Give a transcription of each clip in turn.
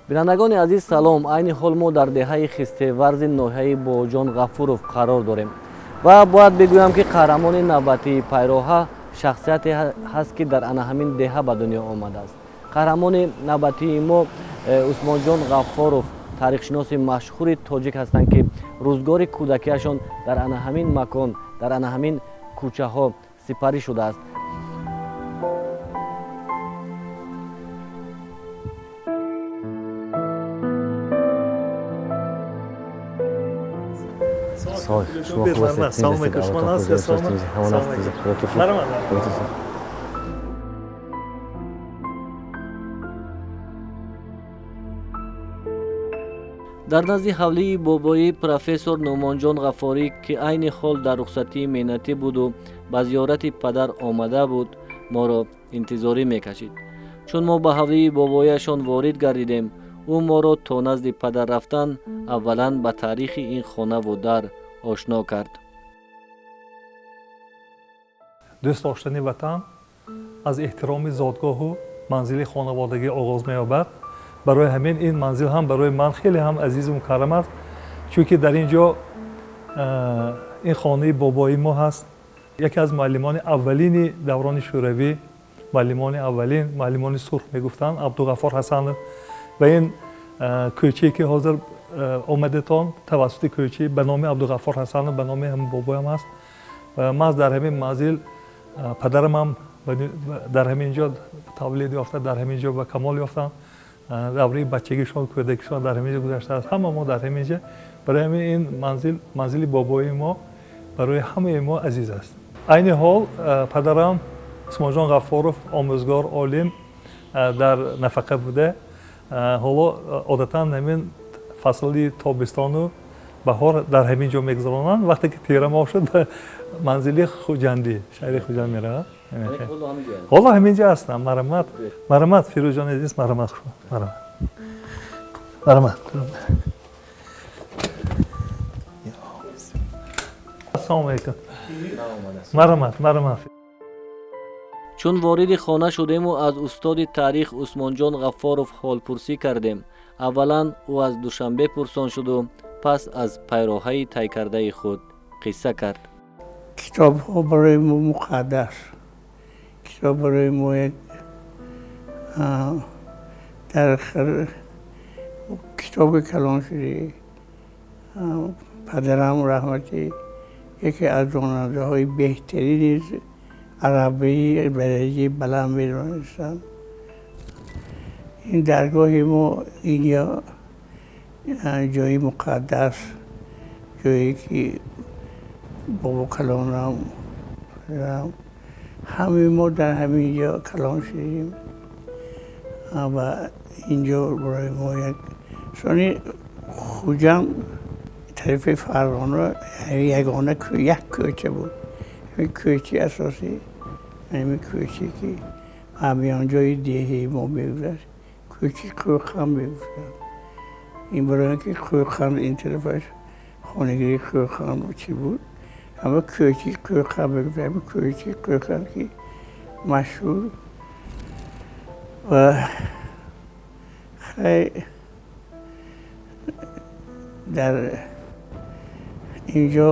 Бинандагони азиз, салом. Айни ҳол мо дар деҳаи Хистеварзи ноҳияи Бобоҷон Ғафуров қарор дорем ва бояд бигӯям, ки қаҳрамони навбатии пайроҳа шахсияте ҳаст, ки дар ана ҳамин деҳа ба дунё омадааст. Қаҳрамони навбатии мо Усмонҷон Ғаффоров, таърихшиноси машҳури тоҷик ҳастанд, ки рӯзгори кӯдакиашон дар ана ҳамин макон, дар ана ҳамин кӯчаҳо сипарӣ шудааст. Салом алейкум, шумо ҳастед? Салом алейкум. Марҳамат. Дар назди ҳавлии бобоӣ профессор Нуъмонҷон Ғаффорӣ, ки айни ҳол дар рухсатии меҳнатӣ буду ба зиёрати падар омада буд, моро интизорӣ мекашид. Чун мо ба ҳавлии бобояшон ворид гардидем, ӯ моро то назди падар рафтан аввалан ба таърихи ин хонаву дар ошно кард. Дӯст доштани ватан аз эҳтироми зодгоҳу манзили хонаводагӣ оғоз меёбад. Барои ҳамин ин манзил ҳам барои ман хеле ҳам азизу мукаррам аст, чунки дар ин ҷо ин хонаи бобои мо ҳаст. Яке аз муаллимони аввалини даврони шӯравӣ, муаллимони аввалин, муаллимони сурх мегуфтанд, Абдуғаффор Ҳасанов, ва ин кӯчае, ки ҳозир омадетон, тавассути кӯчаи ба номи Абдуғаффор Ҳасанов, ба номи ҳамин бобоям ҳаст. Ва маҳз дар ҳамин манзил падарам ҳам дар ҳамин ҷо тавлид ёфта, дар ҳамин ҷо ба камол ёфтанд. Давраи бачагишон, кӯдакишон дар ҳамин ҷо гузаштааст. Ҳама мо дар ҳамин ҷо. Барои ҳамин ин манзил, манзили бобои мо, барои ҳамаи мо азиз аст. Айни ҳол падарам Усмонҷон Ғаффоров, омӯзгор, олим, дар нафақа буда. Ҳоло одатан ҳамин фасли тобистону баҳор дар ҳамин ҷо мегузаронанд. Вақте ки тирамоҳ шуд, ба манзили Хуҷандӣ, шаҳри Хуҷанд меравад. Ҳоло ҳамин ҷо ҳастам. Марҳамат, марҳамат, Фирӯзҷони азиз, марҳамат, марҳамат, марҳамат. Ассалому алайкум. Марҳамат, марҳамат. Чун вориди хона шудему аз устоди таърих Усмонҷон Ғаффоров ҳолпурсӣ кардем, аввалан ӯ аз Душанбе пурсон шуду пас аз пайроҳаи тай кардаи худ қисса кард. Китобҳо барои мо муқаддас. Китоб барои мо як дар китоби калон шудӣ. Падарам раҳматӣ яке аз донандаҳои беҳтарини арабии дараҷаи баланд медонистанд. Ин даргоҳи мо инҷо ҷои муқаддас, ҷое ки бобо калонам, падарам, ҳамаи мо дар ҳамин ҷо калон шудем ва инҷо барои мо як сони Хуҷанд тарафи Фарғона ягона як кӯча буд. Ҳамин кӯчаи асосӣ, ҳамин кӯчае, ки ҳамёнҷои деҳаи мо мегузашт, кӯчаи Қӯқанд мегуфтанд. Ин барои он ки Қӯқанд ин тарафаш хонагии Қӯқанд чӣ буд, ҳама кӯчаи Қӯқанд мегуфтанд. Ҳамин кӯчаи Қӯқанд, ки машҳур ва хай дар инҷо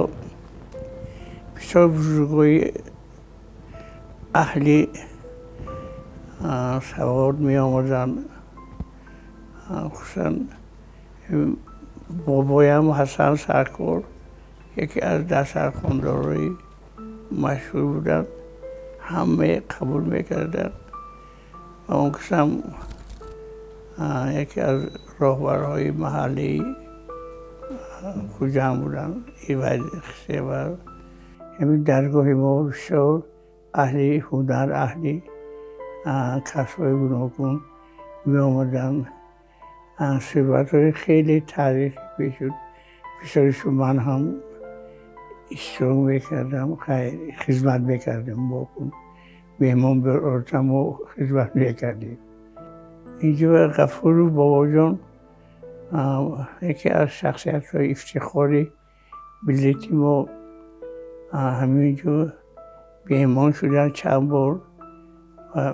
бисёр бузургои аҳли савод меомаданд. Хусусан бобоям Ҳасан Саркор яке аз дастархондорои машҳур буданд, ҳама қабул мекарданд ва он касам яке аз роҳбарҳои маҳаллии Хуҷанд буданд. Ивайхсевар ҳамин даргоҳи мо бисёр аҳли ҳунар, аҳли касбҳои гуногун меомаданд. Суҳбатҳои хеле таърихӣ мешуд. Бисёришо ман ҳам иштирок мекардам, хизмат мекардем, бо меҳмон биёртам, мо хизмат мекардем. Инҷо Ғафуров бобоҷон яке аз шахсиятҳои ифтихори миллати мо ҳамин ҷо меҳмон шуданд чанд бор ва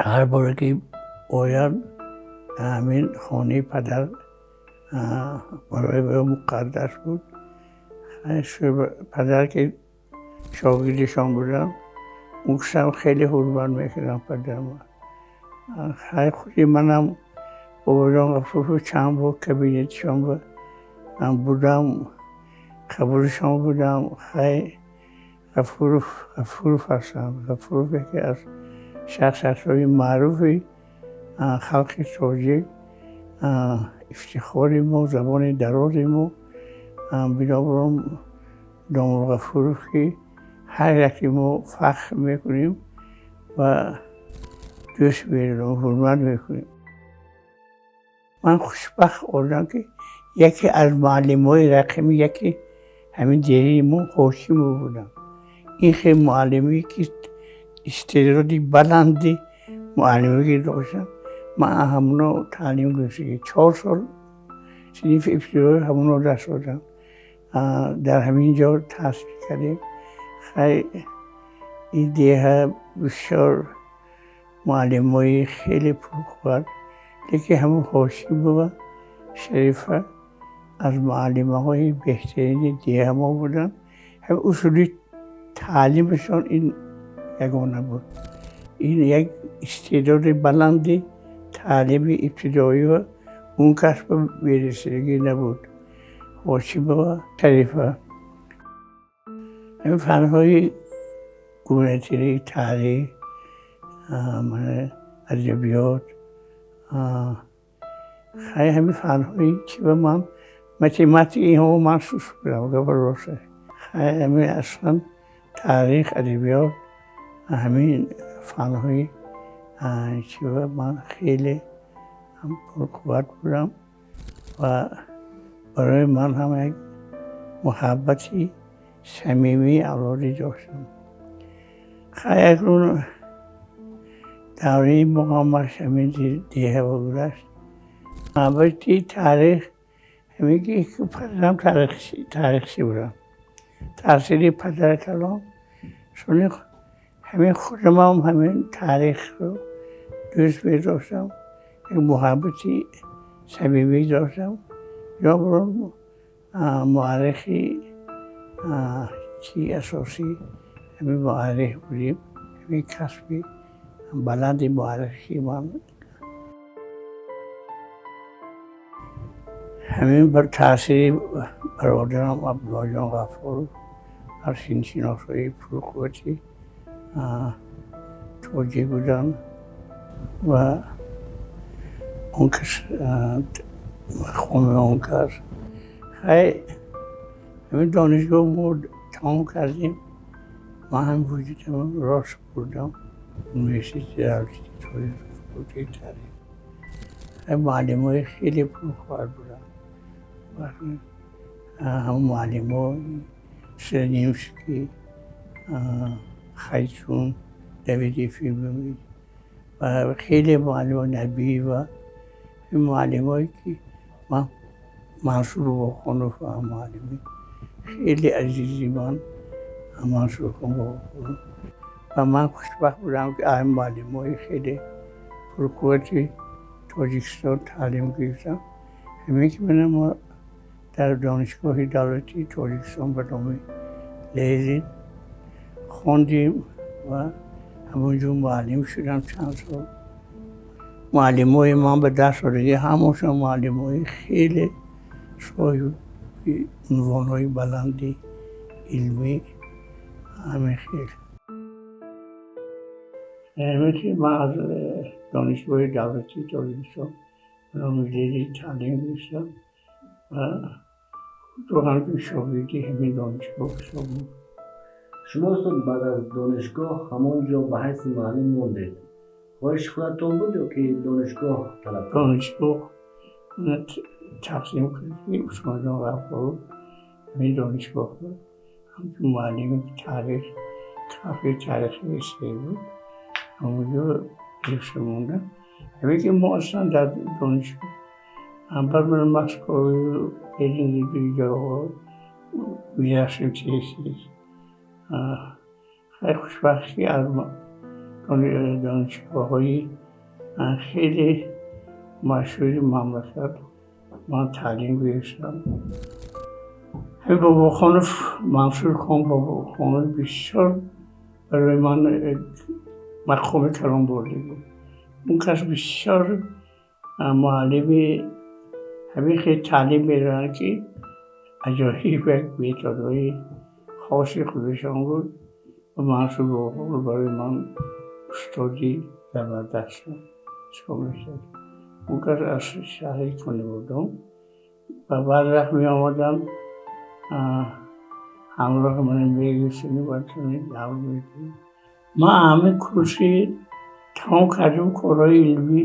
ҳар боре ки оянд, Ҳамин хонаи падар барои муқаддас буд. Падар ки шогирдишон будам, он касам хеле ҳурмат мекардам падарам. Худи манам Бобоҷон Ғафуров чанд бор кабинетшон будам, қабулшон будам. Хай, Ғафуров Ғафуров ҳастанд. Ғафуров яке аз шахсиятҳои маъруфи халқи тоҷик, ифтихори мо, забони дарози мо. Бинобар он домод Ғафуров, ки ҳар яке мо фахр мекунем ва дӯст медорем, ҳурмат мекунем. Ман хушбахт одам, ки яке аз муаллимҳои рақами яки ҳамин деҳаи мо Ҳошимов будам. Ин хел муаллиме, ки истеъдоди баланди муаллимӣ доштам, ман аз ҳамоно таълим гирифтагӣ. 4 сол синфи ибтидоӣ ҳамоно дарс додам. Дар ҳамин ҷо таҳсил кардем. Хай, ин деҳа бисёр муаллимҳои хеле пурқувват, лекин ҳамун Ҳошимова Шарифа аз муаллимаҳои беҳтарини деҳа мо буданд. Ҳамин усули таълимашон ин ягона буд. Ин як истеъдоди баланди таълими ибтидоӣ ва он кас ба мерасидагӣ набуд. Ҳошимова Шарифа. Ҳамин фанҳои гуманитарӣ, таърих, адабиёт, хай, ҳамин фанҳои чи ба ман, математика, инҳо ман суст будам, гапа рост. Хай, ҳамин аслан таърих, адабиёт, ҳамин фанҳои чи ба ман хеле пурқувват будам ва барои ман ҳам як муҳаббати самимии авлодӣ доштам. Хай, акнун давраи муҳаммад ҳамин деҳа гузашт. Муҳаббати таърих ҳамин ки падарам таърихчӣ будам. Таъсири падар калон сони ҳамин худамам ҳамин таърихро дӯст медоштам, як муҳаббати самимӣ доштам. Бинобар он муаррихи чи асосӣ ҳамин муаррих будем. Ҳамин касби баланди муаррихи ман ҳамин бар таъсири бародарам Абдуллоҷон Ғафуров аз ҳиндшиносҳои пурқуввати тоҷик буданд ва он кас мақоми он кас. Хай, ҳамин донишгоҳ мо тамом кардем. Ман ҳам вуҷудам рост бурдам университети давлатии тоҷик, факултети таърих. Хай, муаллимҳои хеле пурқувват буданд. Ҳамон муаллимҳои Сренимский, Хайсун, Давид Ефимович ва хеле муаллимо, Набиева, ин муаллимҳое ки ман, Мансур Бобохонов, муаллими хеле азизи ман Мансурхон Бобохонов, ва ман хушбахт будам, ки аз муаллимҳои хеле пурқуввати Тоҷикистон таълим гирифтам. Ҳамин ки мана мо дар Донишгоҳи давлатии Тоҷикистон ба номи Ленин хондем ва ҳамонҷо муаллим шудам чанд сол. Муаллимҳои ман ба даст додагӣ ҳамашон муаллимҳои хеле соҳиби унвонҳои баланди илмӣ, ҳамин хел. Ҳамин ки ман аз Донишгоҳи давлатии Тоҷикистон ба номи Ленин таълим гирифтам ва худро ҳамчун шогирди ҳамин донишгоҳ ҳисоб мекунам. Шумо, устод, баъд аз донишгоҳ ҳамон ҷо ба ҳайси муаллим мондед. Хоҳиши худатон буд ё ки донишгоҳ талаб кард? Донишгоҳ тақсим кард, ки Усмонҷон Ғафуров ҳамин донишгоҳ буд, ҳамчун муаллими таърих, кафедраи таърихи СССР буд, ҳамонҷо гирифта мондам. Ҳамин ки мо аслан дар донишгоҳ баъд ман Москваю Ленинграду ҷоҳо мерафтем тез-тез. Хеле хушбахт, ки аз донишгоҳҳои хеле машҳури мамлакат ман таълим гирифтам. Ҳамин Бобохонов, Мансурхон Бобохонов бисёр барои ман мақоми калон бурда буд. Он кас бисёр муаллими ҳамин хел таълим медоданд, ки аҷоиб як методҳои хоси худашон буд ва Мансур Бобохонов барои ман устоди забардаст ҳисоб мешуд. Он кас аз шаҳри Конибодом ва баъд вақт меомаданд, ҳамроҳи ман мегирифтанд ва давр медодем. Ман ҳамин курси тамом кардем, корҳои илмӣ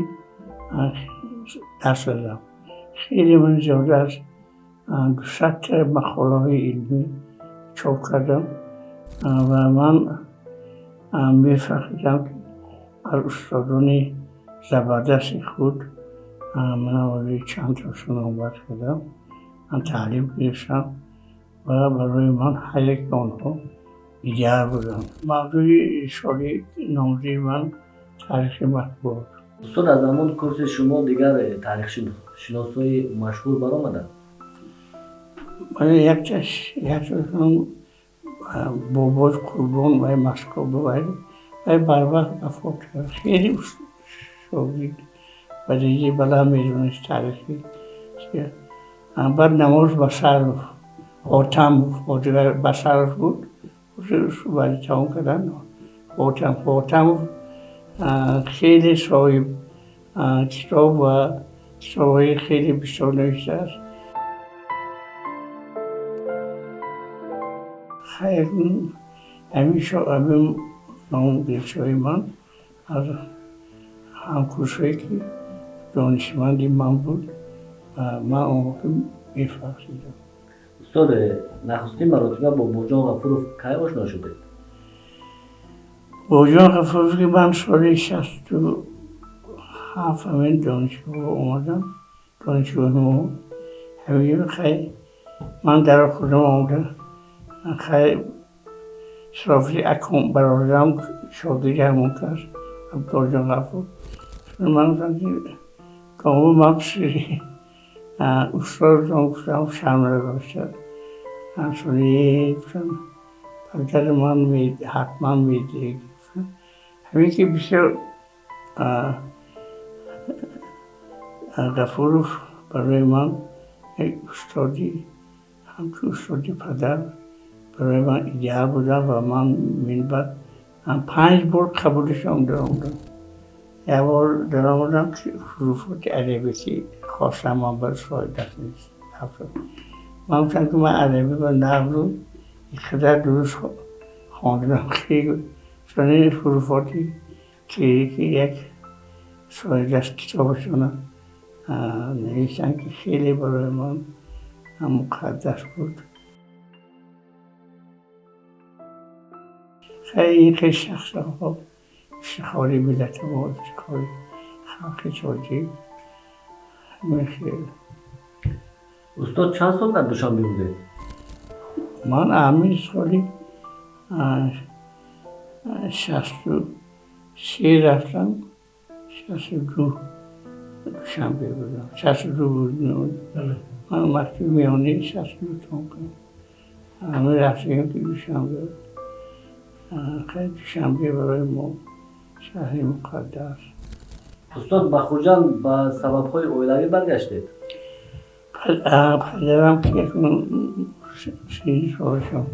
даст задам. Хеле ман зиёда аз 200 та мақолаҳои илмӣ чоп кардам ва ман мефаҳмидам, ки аз устодони забардасти худ манам чанд тошон номбар кардам, ман таълим гирифтам ва барои ман ҳар яки онҳо идеал буданд. Мавзӯи рисолаи номзадии ман таърихи матбуот. Устод, аз ҳамон курси шумо дигар таърихшиносҳои машҳур баромаданд? Якташон Бобои Қурбон вай Москва вай барвақт вафот кард. Хеле шогирд ба дараҷаи баланд медонист таърихи. Баъд Намоз Басаров, Хотамов, Басаров буд, баъди тамом кардан Хотамов хеле соҳиб китоб ва китобҳои хеле бисёр навиштааст. Хайр, ҳамин номгирифтаҳои ман аз ҳамкурсҳое ки донишманди ман буд ва ман он вақт мефаҳмидам. Устод, нахустин маротиба бо Бобоҷон Ғафуров кай ошно шудед? Бобоҷон Ғафуров ки ман соли 67 ҳамин донишгоҳ омадам, донишгоҳи мо ҳамин хай ман дар худам омадам, хай Исрофили аком бародарам шогирди ҳамон кас Абдуллоҷон Ғафуров. Ман гуфтам ки кому ман писари устодтон, гуфтам, шарм надоштад. Гуфтам, падари ман ҳатман медиҳад. Ҳамин ки бисёр Ғафуров барои ман як устоди, ҳамчун устоди падар барои ман идеал буданд ва ман минбаъд 5 бор қабулашон даромадам. Як бор даромадам ки ҳуруфоти арабӣ ки хостам ман бар соҳиби даст нест. Ман гуфтам ки ман арабӣ ва нағзу инқадар дуруст хондам, хеле чунин ҳуруфоти кириллӣ як соҳиби даст китобашона навиштам ки хеле барои ман муқаддас буд. Хеле ин хел шахсҳо ифтихори миллати мо, ифтихори халқи тоҷик. Хеле. Устод, чанд сол дар Душанбе будед? Ман ҳамин соли 63 рафтам, 62 Душанбе будам. 62 буд. Ман мактаби миёнаи 62 тамом кардам. Ҳамин рафтем ки Душанбе. Хеле Душанбе барои мо шаҳри муқаддас. Устод, ба Хуҷанд ба сабабҳои оилавӣ баргаштед? Падарам ки 30 солашон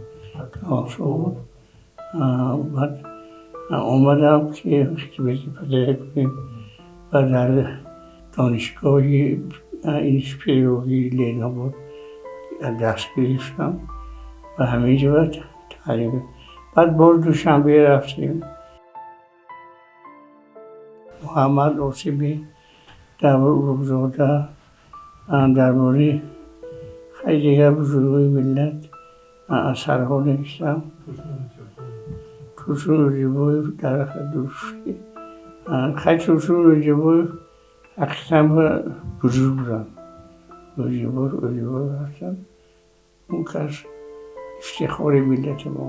тамошо буд, баъд омадам ки хидмати падарӣ кунем ва дар донишгоҳи институти Ленинобод дарс гирифтам ва ҳамин ҷо таълим. Баъд боз Душанбе рафтем. Муҳаммад Осимӣ дар Улуғзода, дар бораи хеле дигар бузургони миллат асарҳо навиштам. Турсун Роҷибоев дар дӯстӣ. Хеле Турсун Роҷибоев ҳақиқатан бузург буданд. Роҷибоев, Роҷибоев ҳастанд. Он кас ифтихори миллати мо.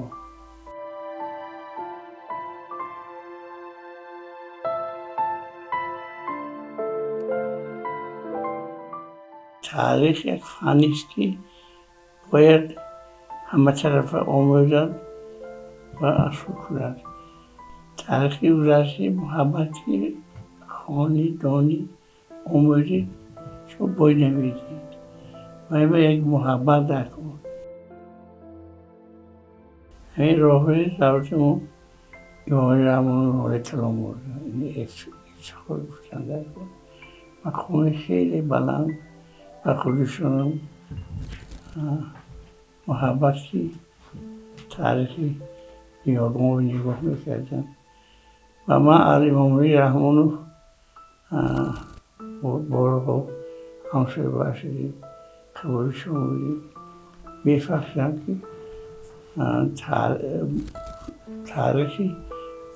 Таърих як фаннист, ки бояд ҳаматарафа омӯзад ва аз худ кунад. Таърихи гузашти муҳаббати хони, дони, омӯзӣ шумо бой намедиҳед. Ва як муҳаббат дар кор. Ҳамин роҳбари давлати мо Эмомалӣ Раҳмон роҳи калон бурданд. Ифтихор гуфтан дар кор. Мақоми хеле баланд ба худашонам муҳаббати таърихи ниёгонро нигоҳ мекарданд. Ва ман аз Эмомалӣ Раҳмонов борҳо ҳамсӯҳбат шудем, қабулшон будем. Мефаҳмидам, ки таърихи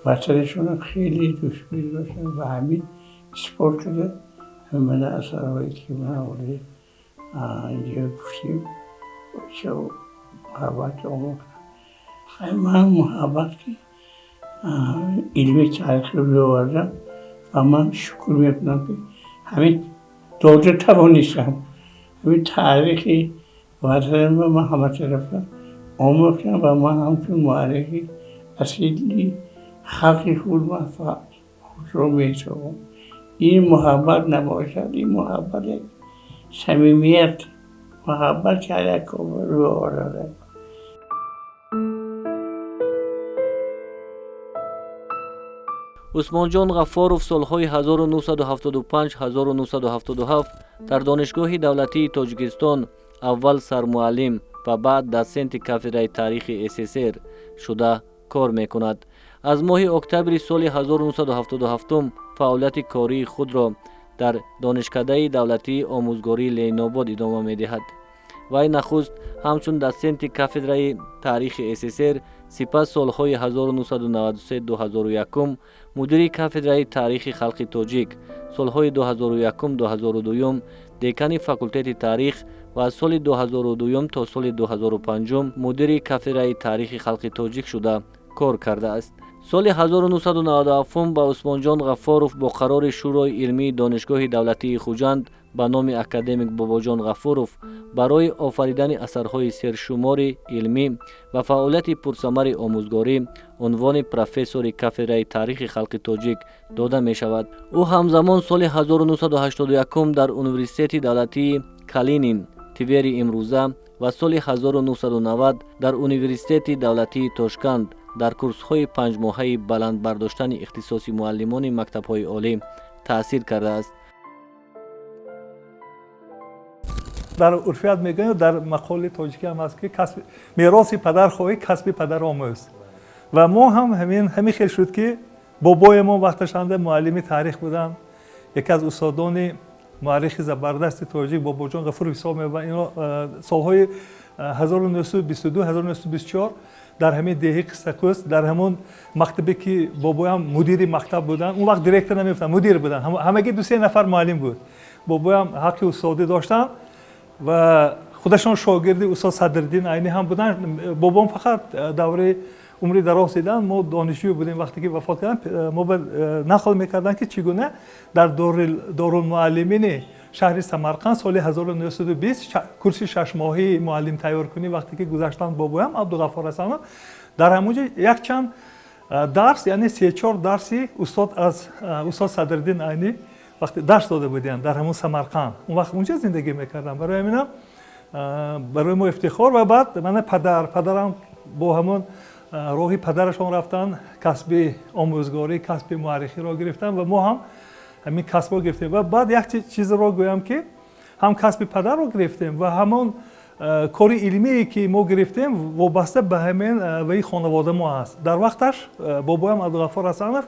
ватанашонро хеле дӯст медоштанд ва ҳамин исбот карда ҳамин асарҳое, ки ман ҳоле инҷо гуфтем, чо муҳаббат омӯхтам. Ман муҳаббат, ки илми таърихро биёвардам ва ман шукр мекунам, ки ҳамин дода тавонистам. Ҳамин таърихи ватанамро ман ҳаматарафа омӯхтам ва ман ҳамчун муаррихи асили халқи худ ман худро меҳисобам. Ин муҳаббат набошад, ин муҳаббат як самимият, муҳаббат ки ҳар як рӯ оварад. Усмонҷон Ғаффоров солҳои 1975-1977 дар Донишгоҳи давлатии Тоҷикистон аввал сармуаллим ва баъд дотсенти кафедраи таърихи СССР шуда кор мекунад. Аз моҳи октябри соли 1977 фаъолияти кории худро дар Донишкадаи давлатии омӯзгории Ленинобод идома медиҳад. Вай нахуст ҳамчун дотсенти кафедраи таърихи СССР, сипас солҳои 1993-2001 мудири кафедраи таърихи халқи тоҷик, солҳои 2001-2002 декани факултети таърих ва аз соли 2002 то соли 2005 мудири кафедраи таърихи халқи тоҷик шуда кор кардааст. Соли 1997 ба Усмонҷон Ғаффоров бо қарори Шӯрои илмии Донишгоҳи давлатии Хуҷанд ба номи академик Бобоҷон Ғафуров барои офаридани асарҳои сершумори илмӣ ва фаъолияти пурсамари омӯзгорӣ унвони профессори кафедраи таърихи халқи тоҷик дода мешавад. Ӯ ҳамзамон соли 1981 дар Университети давлатии Калинин, Твери имрӯза, ва соли 1990 дар Университети давлатии Тошканд дар курсҳои панҷмоҳаи баланд бардоштани ихтисоси муаллимони мактабҳои олӣ таъсир кардааст. Дар урфият мегӯянд, дар мақоли тоҷикӣ ҳам аст, ки мероси падар хоҳӣ, касби падар омӯз. Ва мо ҳам ҳамин хел шуд, ки бобои мо вақташанда муаллими таърих буданд, яке аз устодони муаррихи забардасти тоҷик Бобоҷон Ғафуров ҳисоб меёбанд. Ино солҳои 1922, 1924 дар ҳамин деҳи Қиссакӯз, дар ҳамон мактабе, ки бобоям мудири мактаб буданд, он вақт директор намегуфтанд, мудир буданд, ҳамагӣ ду се нафар муаллим буд. Бобоям ҳаққи устодӣ доштанд ва худашон шогирди устод Садриддин Айнӣ ҳам буданд. Бобом фақат давраи умри дароз диданд, мо донишҷӯ будем вақте ки вафот карданд. Мо нақл мекарданд, ки чӣ гуна дар дорулмуаллимини шаҳри Самарқанд соли 1920 курси шашмоҳии муаллим тайёркунӣ вақте ки гузаштанд бобоям Абдуғаффор Ҳасанов, дар ҳамон ҷо якчанд дарс, яъне се-чор дарси устод аз устод Садриддин Айнӣ вақте дарс дода буданд дар ҳамон Самарқанд, он вақт унҷа зиндагӣ мекардам. Барои ҳаминам барои мо ифтихор. Ва баъд мана падарам бо ҳамон роҳи падарашон рафтанд, касби омӯзгорӣ, касби муаррихиро гирифтанд ва мо ҳам ҳамин касбро гирифтем. Ва баъд як чизро гӯям, ки ҳам касби падарро гирифтем ва ҳамон кори илмие, ки мо гирифтем, вобаста ба ҳамин ваи хонавода мо аст. Дар вақташ бобоям Абдуғаффор Ҳасанов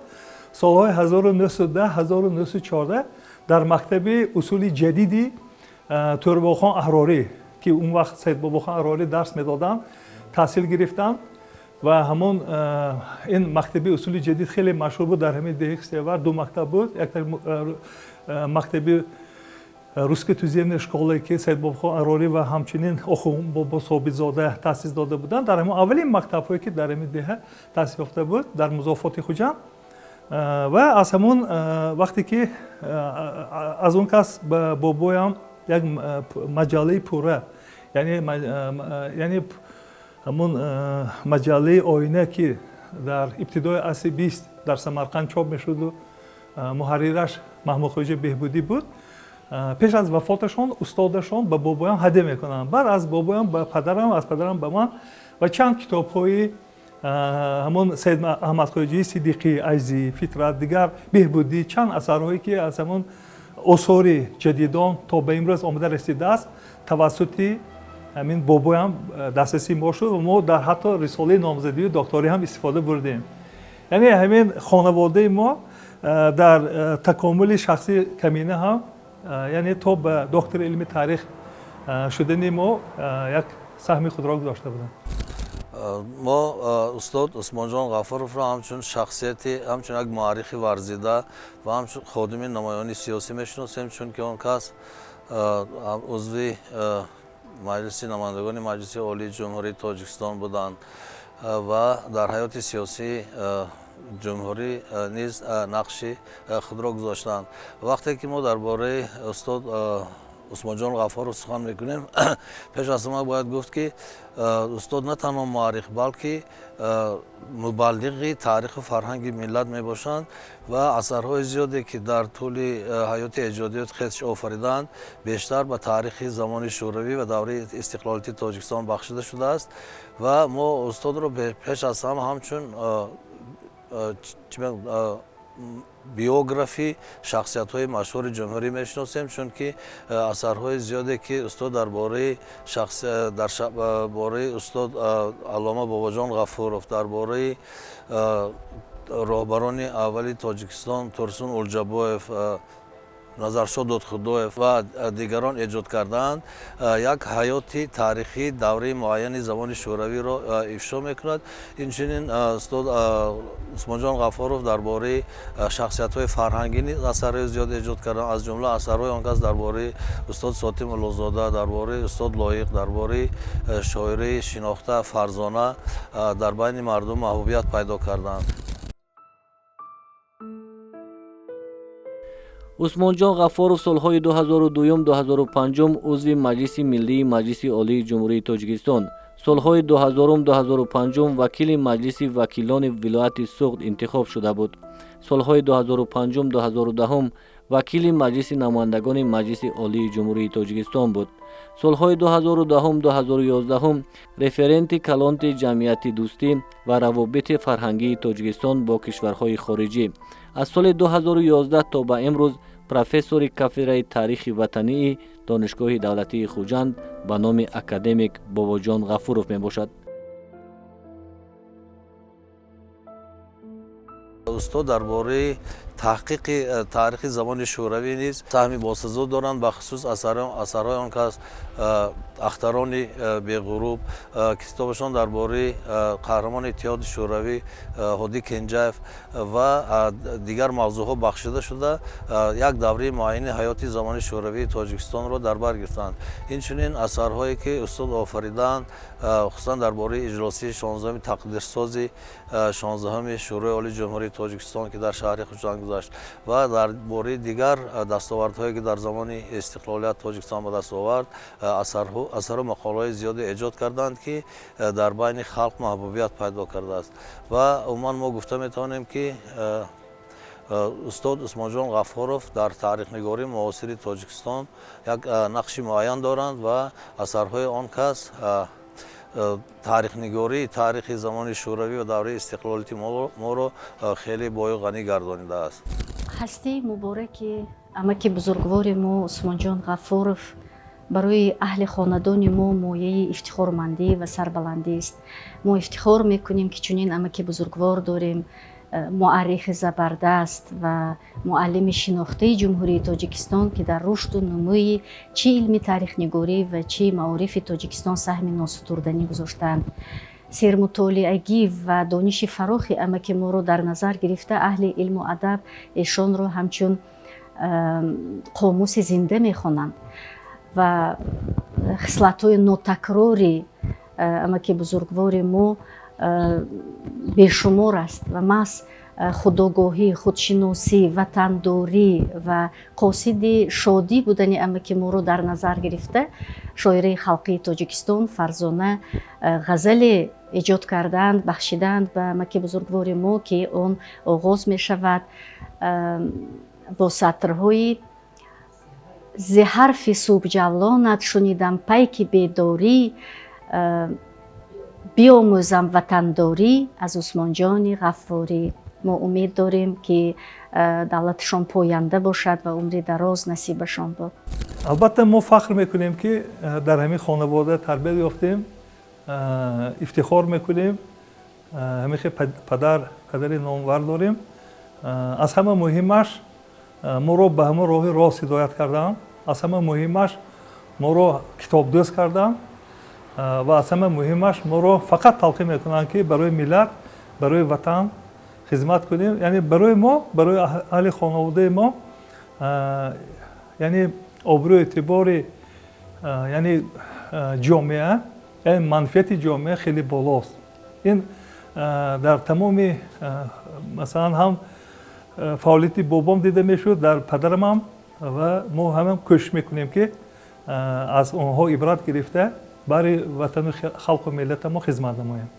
солҳои 1910, 1914 дар мактаби усули ҷадиди Тӯрбохон Аҳрорӣ, ки он вақт Саидбобохон Аҳрорӣ дарс медоданд, таҳсил гирифтанд. Ва ҳамон ин мактаби усули ҷадид хеле машҳур буд дар ҳамин деҳи Хистевар. Ду мактаб буд: якта мактаби русской туземной школе, ки Саидбобохон Аҳрорӣ ва ҳамчунин Охунбобо Собитзода таъсис дода буданд, дар ҳамон аввалин мактабҳое, ки дар ҳамин деҳа таъсис ёфта буд дар музофоти Хуҷанд. Ва аз ҳамон вақте ки аз он кас ба бобоям Як маҷаллаи пурра, яъне ҳамун маҷаллаи Оина, ки дар ибтидои асри 20 дар Самарқанд чоп мешуду муҳаррираш Маҳмудхоҷа Беҳбудӣ буд, пеш аз вафоташон устодашон ба бобоям ҳадя мекунанд, баъд аз бобоям ба падарам, аз падарам ба ман ва чанд китобҳои ҳамон Саид Аҳмадхоҷаи Сиддиқӣ, Айзӣ, Фитрат, дигар Беҳбудӣ, чанд асарҳое, ки аз ҳамон осори ҷадидон то ба имрӯз омада расидааст, тавассути ҳамин бобоям дастрасии мо шуд ва мо дар ҳатто рисолаи номзадию докторӣ ҳам истифода бурдем. Яъне ҳамин хонаводаи мо дар такомули шахсии Камина ҳам, яъне то ба доктори илми таърих шудани мо, як саҳми худро гузошта буданд. Мо устод Усмонҷон Ғафуровро ҳамчун шахсияти, ҳамчун як муаррихи варзида ва ҳамчун ходими намоёни сиёсӣ мешиносем, чунки он кас узви Маҷлиси намояндагони Маҷлиси Олии Ҷумҳурии Тоҷикистон буданд ва дар ҳаёти сиёсии ҷумҳурӣ низ нақши худро гузоштанд. Вақте ки мо дар бораи устод Усмонҷон Ғаффоров сухан мекунем, пеш аз ҳама бояд гуфт, ки устод на танҳо муаррих, балки мубаллиғи таъриху фарҳанги миллат мебошанд ва асарҳои зиёде, ки дар тӯли ҳаёти эҷодиёти хеш офаридаанд, бештар ба таърихи замони шӯравӣ ва давраи истиқлолияти Тоҷикистон бахшида шудааст. Ва мо устодро пеш аз ҳама ҳамчун биографи шахсиятҳои машҳури ҷумҳурӣ мешиносем, чунки асарҳои зиёде, ки устод дар бораи устод аллома Бобоҷон Ғафуров, дар бораи роҳбарони аввали Тоҷикистон Турсун Улҷабоев, Назаршо Додхудоев ва дигарон эҷод кардаанд, як ҳаёти таърихии давраи муайяни замони шӯравиро ифшо мекунад. Инчунин устод Усмонҷон Ғаффоров дар бораи шахсиятҳои фарҳангӣ низ асарҳои зиёд эҷод карданд. Аз ҷумла асарҳои он кас дар бораи устод Сотим Улуғзода, дар бораи устод Лоиқ, дар бораи шоираи шинохта Фарзона дар байни мардум маҳбубият пайдо карданд. Усмонҷон Ғаффоров солҳои 2002-2005 узви Маҷлиси миллии Маҷлиси Олии Ҷумҳурии Тоҷикистон, солҳои 2000-2005 вакили Маҷлиси вакилони вилояти Суғд интихоб шуда буд. Солҳои 2005-2010 вакили Маҷлиси намояндагони Маҷлиси Олии Ҷумҳурии Тоҷикистон буд. Солҳои 2010-2011 референти калонти ҷамъияти дӯстӣ ва равобити фарҳангии Тоҷикистон бо кишварҳои хориҷӣ. Аз соли 2011 то ба имрӯз профессори кафедраи таърихи ватании Донишгоҳи давлатии Хуҷанд ба номи академик Бобоҷон Ғафуров мебошад. Устод дар бораи таҳқиқи таърихи замони шӯравӣ низ саҳми босазо доранд. Бахусус асарҳои он кас «Ахтарони беғуруб», китобашон дар бораи қаҳрамони Иттиҳоди Шӯравӣ Ҳодӣ Кенҷаев ва дигар мавзӯъҳо бахшида шуда, як давраи муайяни ҳаёти замони шӯравии Тоҷикистонро дар бар гирифтанд. Инчунин асарҳое, ки устод офаридаанд, хусусан дар бораи иҷлосии 16-уми тақдирсози 16-уми Шӯрои Олии Ҷумҳурии Тоҷикистон, ки дар шаҳри Хуҷанд гузашт, ва дар бораи дигар дастовардҳое, ки дар замони истиқлолият Тоҷикистон ба даст овард, асару мақолаҳои зиёде эҷод карданд, ки дар байни халқ маҳбубият пайдо кардааст. Ва умуман мо гуфта метавонем, ки устод Усмонҷон Ғаффоров дар таърихнигории муосири Тоҷикистон як нақши муайян доранд ва асарҳои он кас таърихнигории таърихи замони шӯравӣ ва давраи истиқлолияти моро хеле бою ғанӣ гардонидааст. Ҳастии мубораки амаки бузургвори мо Усмонҷон Ғаффоров барои аҳли хонадони мо мояи ифтихормандӣ ва сарбаландист. Мо ифтихор мекунем, ки чунин амаки бузургвор дорем, муаррихи забардаст ва муаллими шинохтаи Ҷумҳурии Тоҷикистон, ки дар рушду нумӯи чӣ илми таърихнигорӣ ва чӣ маорифи Тоҷикистон саҳми носутурданӣ гузоштаанд. Сермутолиагӣ ва дониши фарохи амаки моро дар назар гирифта, аҳли илму адаб эшонро ҳамчун қомуси зинда мехонанд ва хислатҳои нотакрори амаки бузургвори мо бешумор аст ва маҳз Худогоҳӣ, худшиносӣ, ватандорӣ ва қосиди шодӣ будани амаки моро дар назар гирифта, шоираи халқии Тоҷикистон Фарзона ғазале эҷод карданд, бахшиданд ба амаки бузургвори мо, ки он оғоз мешавад бо сатрҳои: «Зи ҳарфи субҳҷавлонат шунидам пайки бедорӣ, биомӯзам ватандорӣ аз Усмонҷони Ғаффорӣ». Мо умед дорем, ки давлаташон поянда бошад ва умри дароз насибашон бод. Албатта, мо фахр мекунем, ки дар ҳамин хонавода тарбият ёфтем, ифтихор мекунем, ҳамин хел падари номвар дорем. Аз ҳама муҳимаш, моро ба ҳамон роҳи рост ҳидоят кардам, аз ҳама муҳимаш, моро китобдӯст кардам ва аз ҳама муҳимаш, моро фақат талқин мекунанд, ки барои миллат, барои ватан хизмат кунем. Яъне барои мо, барои аҳли хонаводаи мо, яъне обрӯи эътибори, яъне ҷомеа, яъне манфиати ҷомеа хеле болост. Ин дар тамоми, масалан, ҳам фаъолияти бобом дида мешуд, дар падарамам, ва мо ҳамам кӯшиш мекунем, ки аз онҳо ибрат гирифта, барои ватану халқу миллатамо хизмат намоем.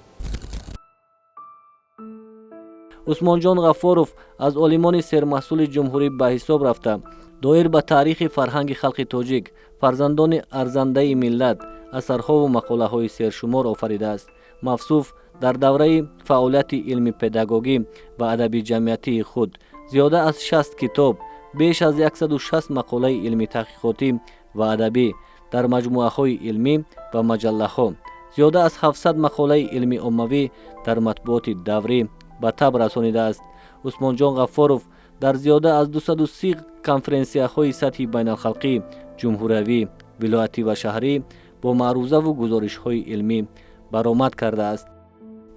Усмонҷон Ғаффоров аз олимони сермаҳсули ҷумҳурӣ ба ҳисоб рафта, доир ба таърихи фарҳанги халқи тоҷик, фарзандони арзандаи миллат асарҳову мақолаҳои сершумор офаридааст. Мавсуф дар давраи фаъолияти илми педагогӣ ва адаби ҷамъиятии худ зиёда аз 60 китоб, беш аз 160 мақолаи илмӣ таҳқиқотӣ ва адабӣ дар маҷмӯаҳои илмӣ ва маҷаллаҳо, зиёда аз 700 мақолаи илми оммавӣ дар матбуоти даврӣ ба таб расонидааст. Усмонҷон Ғаффоров дар зиёда аз 230 конференсияҳои сатҳи байналхалқӣ, ҷумҳуриявӣ, вилоятӣ ва шаҳрӣ бо маърузаву гузоришҳои илмӣ баромад кардааст.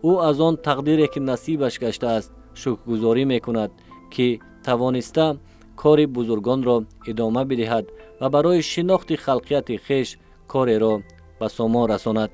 Ӯ аз он тақдире, ки насибаш гаштааст, шукргузорӣ мекунад, ки тавониста кори бузургонро идома бидиҳад ва барои шинохти халқияти хеш кореро ба сомон расонад.